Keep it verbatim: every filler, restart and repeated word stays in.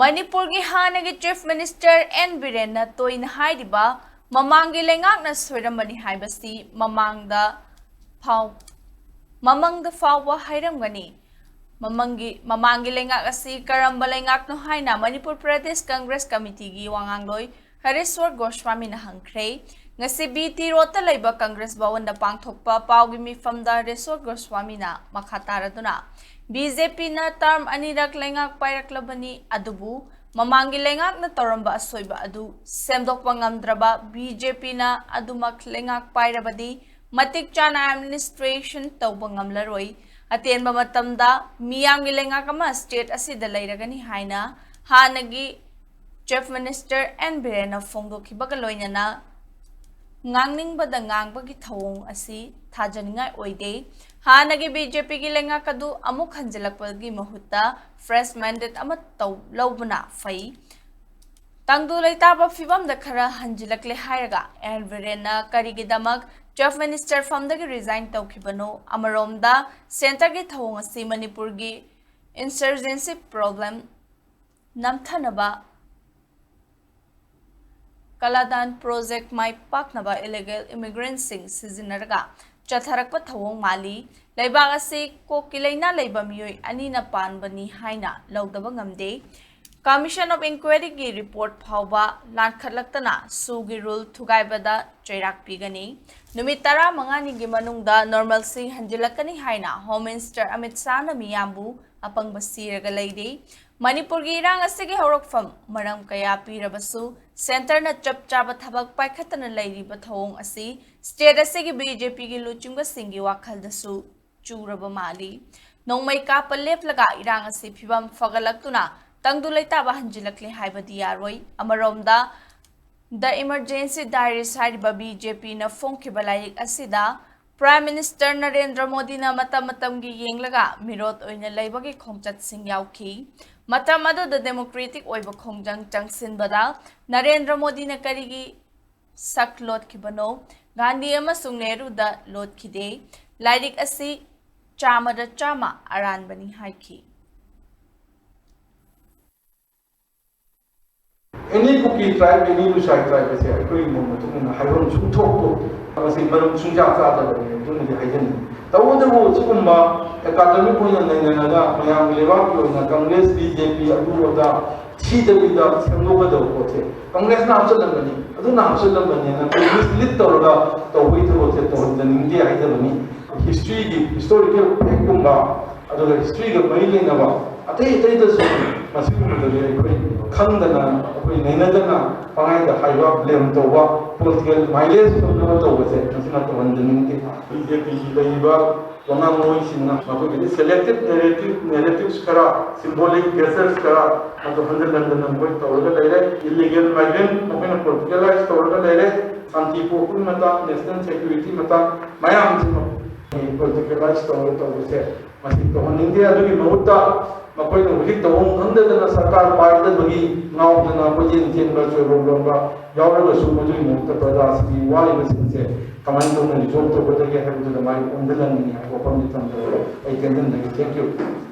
ꯃꯅꯤꯄꯨꯔꯒꯤ ꯍꯥꯟꯅꯒꯤ Chief Minister N ꯕꯤꯔꯦꯟꯅ ꯇꯣꯏꯅ ꯍꯥꯏꯔꯤꯕ "ꯃꯃꯥꯡꯒꯤ ꯂꯩꯉꯥꯛꯅ ꯁꯣꯏꯔꯝꯕꯅꯤ" ꯍꯥꯏꯕꯁꯤ ꯃꯃꯥꯡꯗ ꯐꯥꯎ-, ꯃꯃꯥꯡꯗ ꯐꯥꯎꯕ ꯍꯥꯏꯔꯝꯒꯅꯤ꯫ ꯃꯃꯥꯡꯒꯤ, ꯃꯃꯥꯡꯒꯤ ꯂꯩꯉꯥꯛ ꯑꯁꯤ ꯀꯔꯝꯕ ꯂꯩꯉꯥꯛꯅꯣ ꯍꯥꯏꯅ ꯃꯅꯤꯄꯨꯔ ꯄ꯭ꯔꯗꯦꯁ ꯀꯪꯒ꯭ꯔꯦꯁ ꯀꯃꯤꯇꯤꯒꯤ ꯋꯥꯉꯥꯡꯂꯣꯏ ꯍꯔꯦꯁ꯭ꯋꯔ ꯒꯣꯁ꯭ꯋꯥꯃꯤꯅ ꯍꯪꯈ꯭ꯔꯦ꯫ ꯉꯁꯤ ꯕꯤ ꯇꯤ ꯔꯣꯗꯇ ꯂꯩꯕ ꯀꯪꯒ꯭ꯔꯦꯁ ꯚꯋꯟꯗ ꯄꯥꯡꯊꯣꯛꯄ ꯄꯥꯎꯒꯤ ꯃꯤꯐꯝꯗ ꯍꯔꯦꯁ꯭ꯋꯔ ꯒꯣꯁ꯭ꯋꯥꯃꯤꯅ ꯃꯈꯥ ꯇꯥꯔꯗꯨꯅ, "ꯕꯤ ꯖꯦ ꯄꯤꯅ term ꯑꯅꯤꯔꯛ ꯂꯩꯉꯥꯛ ꯄꯥꯏꯔꯛꯂꯕꯅꯤ, ꯑꯗꯨꯕꯨ ꯃꯃꯥꯡꯒꯤ ꯂꯩꯉꯥꯛꯅ ꯇꯧꯔꯝꯕ ꯑꯁꯣꯏꯕ ꯑꯗꯨ ꯁꯦꯝꯗꯣꯛꯄ ꯉꯝꯗ꯭ꯔꯕ ꯕꯤ ꯖꯦ ꯄꯤꯅ ꯑꯗꯨꯃꯛ ꯂꯩꯉꯥꯛ ꯄꯥꯏꯔꯕꯗꯤ ꯃꯇꯤꯛ ꯆꯥꯅ administration ꯇꯧꯕ ꯉꯝꯂꯔꯣꯏ꯫ ꯑꯇꯦꯟꯕ ꯃꯇꯝꯗ ꯃꯤꯌꯥꯝꯒꯤ ꯂꯩꯉꯥꯛ ꯑꯃ state ꯑꯁꯤꯗ ꯂꯩꯔꯒꯅꯤ" ꯍꯥꯏꯅ ꯍꯥꯟꯅꯒꯤ Chief Minister N ꯕꯤꯔꯦꯟꯅ ꯐꯣꯡꯗꯣꯛꯈꯤꯕꯒ ꯂꯣꯏꯅꯅ ꯉꯥꯡꯅꯤꯡꯕꯗ ꯉꯥꯡꯕꯒꯤ ꯊꯧꯑꯣꯡ ꯑꯁꯤ ꯊꯥꯖꯅꯤꯡꯉꯥꯏ ꯑꯣꯏꯗꯦ꯫ ꯍꯥꯟꯅꯒꯤ ꯕꯤ ꯖꯦ ꯄꯤꯒꯤ ꯂꯩꯉꯥꯛ ꯑꯗꯨ ꯑꯃꯨꯛ ꯍꯟꯖꯤꯜꯂꯛꯄꯒꯤ ꯃꯍꯨꯠꯇ fresh mandate ꯑꯃ ꯇꯧ-, ꯂꯧꯕꯅ ꯐꯩ꯫ ꯇꯪꯗꯨ ꯂꯩꯇꯥꯕ ꯐꯤꯕꯝꯗ ꯈꯔ ꯍꯟꯖꯤꯜꯂꯛꯂꯦ ꯍꯥꯏꯔꯒ ꯑꯦꯟ ꯕꯤꯔꯦꯟꯅ ꯀꯔꯤꯒꯤꯗꯃꯛ Chief Minister ꯐꯝꯗꯒꯤ resign ꯇꯧꯈꯤꯕꯅꯣ? ꯑꯃꯔꯣꯝꯗ centreꯒꯤ ꯊꯧꯑꯣꯡ ꯑꯁꯤ ꯃꯅꯤꯄꯨꯔꯒꯤ insurgency problem ꯅꯝꯊꯅꯕ ꯀꯂꯥꯗꯥꯟ project ꯃꯥꯏ ꯄꯥꯛꯅꯕ illegal immigrantꯁꯤꯡ ꯁꯤꯖꯤꯟꯅꯔꯒ ꯆꯠꯊꯔꯛꯄ ꯊꯧꯑꯣꯡ ꯃꯥꯜꯂꯤ꯫ ꯂꯩꯕꯥꯛ ꯑꯁꯤ ꯀꯣꯛꯀꯤ ꯂꯥꯏꯅꯥ ꯂꯩꯕ ꯃꯤꯑꯣꯏ ꯑꯅꯤꯅ ꯄꯥꯟꯕꯅꯤ ꯍꯥꯏꯅ ꯂꯧꯗꯕ ꯉꯝꯗꯦ꯫ Commission of Inquiryꯒꯤ report ꯐꯥꯎꯕ ꯂꯥꯟꯈꯠꯂꯛꯇꯅ ꯁꯨꯒꯤ rule ꯊꯨꯒꯥꯏꯕꯗ ꯆꯩꯔꯥꯛ ꯄꯤꯒꯅꯤ꯫ ꯅꯨꯃꯤꯠ ꯇꯔꯥꯃꯉꯥꯅꯤꯒꯤ ꯃꯅꯨꯡꯗ normalcy ꯍꯟꯖꯤꯜꯂꯛꯀꯅꯤ ꯍꯥꯏꯅ Home Minister ꯑꯃꯤꯠ ꯁꯥꯍꯅ ꯃꯤꯌꯥꯝꯕꯨ ꯑꯄꯪꯕ ꯁꯤꯔꯒ ꯂꯩꯔꯤ꯫ ꯃꯅꯤꯄꯨꯔꯒꯤ ꯏꯔꯥꯡ ꯑꯁꯤꯒꯤ ꯍꯧꯔꯛꯐꯝ ꯃꯔꯝ ꯀꯌꯥ ꯄꯤꯔꯕꯁꯨ, centreꯅ ꯆꯞ ꯆꯥꯕ ꯊꯕꯛ ꯄꯥꯏꯈꯠꯇꯅ ꯂꯩꯔꯤꯕ ꯊꯧꯑꯣꯡ ꯑꯁꯤ state ꯑꯁꯤꯒꯤ ꯕꯤ ꯖꯦ ꯄꯤꯒꯤ ꯂꯨꯆꯤꯡꯕꯁꯤꯡꯒꯤ ꯋꯥꯈꯜꯗꯁꯨ ꯆꯨꯔꯕ ꯃꯥꯜꯂꯤ꯫ ꯅꯣꯡꯃꯩ ꯀꯥꯞꯄ ꯂꯦꯞꯂꯒ ꯏꯔꯥꯡ ꯑꯁꯤ ꯐꯤꯕꯝ ꯐꯒꯠꯂꯛꯇꯨꯅ ꯇꯪꯗꯨ ꯂꯩꯇꯥꯕ ꯍꯟꯖꯤꯜꯂꯛꯂꯦ ꯍꯥꯏꯕꯗꯤ ꯌꯥꯔꯣꯏ꯫ ꯑꯃꯔꯣꯝꯗ, The Emergency Diaries ꯍꯥꯏꯔꯤꯕ ꯕꯤ ꯖꯦ ꯄꯤꯅ ꯐꯣꯡꯈꯤꯕ ꯂꯥꯏꯔꯤꯛ ꯑꯁꯤꯗ Prime Minister ꯅꯔꯦꯟꯗ꯭ꯔ ꯃꯣꯗꯤꯅ ꯃꯇꯝ ꯃꯇꯝꯒꯤ ꯌꯦꯡꯂꯒ ꯃꯤꯔꯣꯠ ꯑꯣꯏꯅ ꯂꯩꯕꯒꯤ ꯈꯣꯡꯆꯠꯁꯤꯡ ꯌꯥꯎꯈꯤ꯫ ꯃꯇꯝ ꯑꯗꯨꯗ democratic ꯑꯣꯏꯕ ꯈꯣꯡꯖꯪ ꯆꯪꯁꯤꯟꯕꯗ ꯅꯔꯦꯟꯗ꯭ꯔ ꯃꯣꯗꯤꯅ ꯀꯔꯤꯒꯤ ꯁꯛ ꯂꯣꯠꯈꯤꯕꯅꯣ? ꯒꯥꯟꯙꯤ ꯑꯃꯁꯨꯡ ꯅꯦꯍꯔꯨꯗ ꯂꯣꯠꯈꯤꯗꯦ꯫ ꯂꯥꯏꯔꯤꯛ ꯑꯁꯤ ꯆꯥꯝꯃꯗ ꯆꯥꯝꯃ ꯑꯔꯥꯟꯕꯅꯤ ꯍꯥꯏꯈꯤ꯫ ꯑꯦꯅꯤ ꯀꯨꯀꯤ ꯇ꯭ꯔꯥꯏꯕ, ꯑꯦꯅꯤ ꯂꯨꯁꯥꯏ ꯇ꯭ꯔꯥꯏꯕ ꯑꯁꯦ ꯑꯩꯈꯣꯏꯒꯤ ꯃꯣꯠ ꯃꯇꯨꯡ ꯏꯟꯅ ꯍꯥꯏꯐꯝ ꯁꯨꯡꯊꯣꯛ ꯊꯣꯛꯇꯦ꯫ ꯃꯁꯤ ꯃꯔꯝ ꯁꯨꯡꯆꯥ ꯆꯥꯗꯕꯅꯤ ꯑꯗꯨꯃꯗꯤ ꯍꯥꯏꯖꯅꯤꯡꯉꯤ꯫ ꯇꯧꯕꯇꯕꯨ ꯁꯤꯒꯨꯝꯕ ꯑꯦꯀꯥꯗꯃꯤꯛ ꯑꯣꯏꯅ ꯅꯩꯅꯔꯒ ꯃꯌꯥꯝꯒꯤ ꯂꯩꯕꯥꯛꯀꯤ ꯑꯣꯏꯅ ꯀꯪꯒ꯭ꯔꯦꯁ, ꯕꯤ ꯖꯦ ꯄꯤ, ꯑꯗꯨ ꯑꯗꯥ ꯊꯤꯗꯕꯤꯗ ꯁꯦꯝꯗꯣꯛꯀꯗꯕ ꯄꯣꯠꯁꯦ ꯀꯪꯒ꯭ꯔꯦꯁꯅ ꯍꯥꯞꯆꯜꯂꯝꯕꯅꯤ, ꯑꯗꯨꯅ ꯍꯥꯞꯆꯜꯂꯝꯕꯅꯤꯅ ꯑꯩꯈꯣꯏ ꯃꯤꯁꯂꯤꯠ ꯇꯧꯔꯒ ꯇꯧꯕꯒꯤ ꯊꯕꯛꯁꯦ ꯇꯧꯍꯟꯖꯅꯤꯡꯗꯦ ꯍꯥꯏꯖꯕꯅꯤ꯫ ꯍꯤꯁꯇ꯭ꯔꯤꯒꯤ, ꯍꯤꯁꯇꯣꯔꯤꯀꯦꯜ ꯐꯦꯛꯀꯨꯝꯕ, ꯑꯗꯨꯒ ꯍꯤꯁꯇ꯭ꯔꯤꯒ ꯃꯔꯤ ꯂꯩꯅꯕ ꯑꯇꯩ ꯑꯇꯩꯗꯁꯨ ꯃꯁꯤꯒꯨꯝꯕꯗꯗꯤ ꯑꯩꯈꯣꯏ ꯈꯪꯗꯅ ꯑꯩꯈꯣꯏ ꯅꯩꯅꯗꯅ ꯄꯪꯍꯥꯏꯗ ꯍꯥꯏꯕ, ꯕ꯭ꯂꯦꯝ ꯇꯧꯕ, ꯄꯣꯂꯤꯇꯤꯀꯦꯜ ꯃꯥꯏꯂꯦꯖ ꯐꯪꯅꯕ ꯇꯧꯕꯁꯦ ꯃꯁꯤꯅ ꯇꯧꯍꯟꯖꯅꯤꯡꯗꯦ꯫ ꯕꯤ ꯖꯦ ꯄꯤꯒꯤ ꯂꯩꯔꯤꯕ ꯋꯥꯉꯥꯡꯂꯣꯏꯁꯤꯡꯅ ꯃꯈꯣꯏꯒꯤꯗꯤ ꯁꯦꯂꯦꯛꯇꯤꯞ ꯅꯦꯔꯦꯇꯤꯞ, ꯅꯦꯔꯦꯇꯤꯞꯁ ꯈꯔ, ꯁꯤꯝꯕꯣꯂꯤꯛ ꯖꯦꯁꯆꯔꯁ ꯈꯔ ꯑꯗꯨ ꯍꯟꯖꯤꯟ ꯍꯟꯖꯤꯟꯅ ꯃꯈꯣꯏ ꯇꯧꯔꯒ ꯂꯩꯔꯦ꯫ ꯏꯂꯤꯒꯦꯜ ꯃꯥꯏꯒ꯭ꯔꯦꯟ ꯃꯈꯣꯏꯅ ꯄꯣꯂꯤꯇꯤꯀꯦꯂꯥꯏꯁ ꯇꯧꯔꯒ ꯂꯩꯔꯦ꯫ ꯁꯥꯟꯇꯤ ꯄꯨꯔꯛꯄꯒꯤ ꯃꯇꯥꯡ, ꯅꯦꯁꯅꯦꯜ ꯁꯦꯀ꯭ꯌꯨꯔꯤꯇꯤ ꯃꯇꯥꯡ ꯃꯌꯥꯝꯁꯤꯃ ꯄꯣꯂꯤꯇꯤꯀꯦꯂꯥꯏꯁ ꯇꯧꯔꯒ ꯇꯧꯕꯁꯦ ꯃꯁꯤ ꯇꯧꯍꯟꯅꯤꯡꯗꯦ꯫ ꯑꯗꯨꯒꯤ ꯃꯍꯨꯠꯇ ꯃꯈꯣꯏꯅ ꯍꯧꯖꯤꯛ ꯇꯧꯐꯝ ꯈꯪꯗꯗꯅ ꯁꯔꯀꯥꯔ ꯄꯥꯏꯗꯕꯒꯤ ꯉꯥꯎꯗꯅ ꯀꯣꯏꯆꯦꯟ ꯆꯦꯟꯕ, ꯆꯣꯏꯔꯣꯝ ꯂꯣꯝꯕ ꯌꯥꯎꯔꯒꯁꯨ ꯃꯗꯨꯒꯤ ꯃꯍꯨꯠꯇ ꯄ꯭ꯔꯖꯥꯁꯤꯡꯒꯤ ꯋꯥꯔꯤꯕꯁꯤꯡꯁꯦ ꯀꯃꯥꯏꯅ ꯇꯧꯅ ꯔꯤꯖꯣꯜꯕ ꯇꯧꯒꯗꯒꯦ ꯍꯥꯏꯕꯗꯨꯗ ꯃꯥꯏ ꯑꯣꯟꯁꯤꯜꯍꯟꯅꯤꯡꯉꯤ ꯍꯥꯏꯕ ꯋꯥꯐꯝꯗꯤ ꯊꯝꯖꯔꯒ ꯑꯩ ꯇꯦꯟꯁꯤꯟꯖꯒꯦ꯫ Thank you꯫